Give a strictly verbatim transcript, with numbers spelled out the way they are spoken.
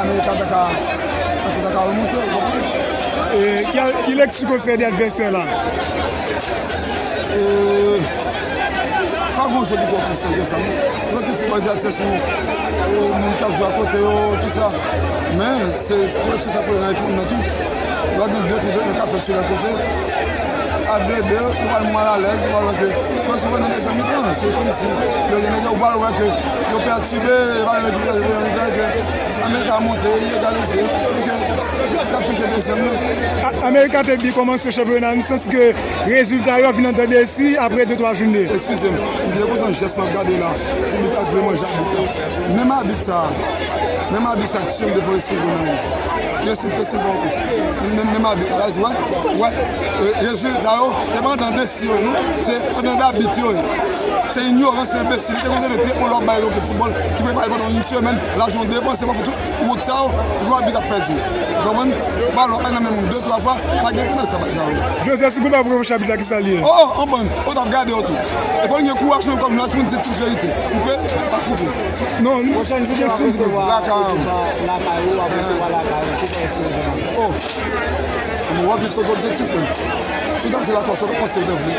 Amerika ta ka, ta ka remonte, w konprann? E, ki, ki lekti ke w fè de advèsè la? E, pa gon jwè ki twò pwisan ke sa, non. Lòt ki fè advèsè sou, e, moun k ap jwe akote yo, tou sa. Men, se koreksyon sa pou nan ekip nan tou. Lòt gen de ki jwe nan ka fè sou lòt kote. A de de, ou pral mwen alalèz, ou pral wè ke koreksyon nan dezyèm mitan, se kòmsi yo gen nèg yo, ou pral wè ke yo pètibe, yo pa gen nèg ki pètibe nan mitan, ke Amerika monte, li egalize, e ke l ap chèche dezyèm nan. A- Amerika te byen kòmanse chanpyona, nou santi ke rezilta yo vin antre desi apre de twa jounen. Eskize m, m byen kontan jès m ap gade la, pou li pa vle manje abit la. Menm abit sa, menm abit sa ki tiye m devan Eskize m nan ri. Li ensilte Silva anplis. Menm, menm abit la, la, wè, wè. E, rezilta yo, se pa andan desi yo, non. Se andan abit yo ye. Se inyorans, se enbesil. Li te konn rete yon lòt bay yon foutbòl ki prepare pandan yon semèn, lajan depanse, pa fout wout sa yo, yon abit ap pèdi. Ou konprann? Balon ap nan men moun de twa fwa, pa gen pwoblèm sa, bagay sa yo. Joseph, si w pa pran yon chapit la, ki sa l ye? Oh, oh, an bann, ou t ap gade yo tou. E fò n gen kouraj menm kòm nou la pou n di tout verite. Koupe, pa koupe. Non, pwochèn jounen w ap kesyon resevwa lakay ou, w ap resevwa lakay ou, ki fè eksplozyon an. Oh, w ap viv sans objektif, menm. Si w ta jwe lakòs, w ta panse w te vle.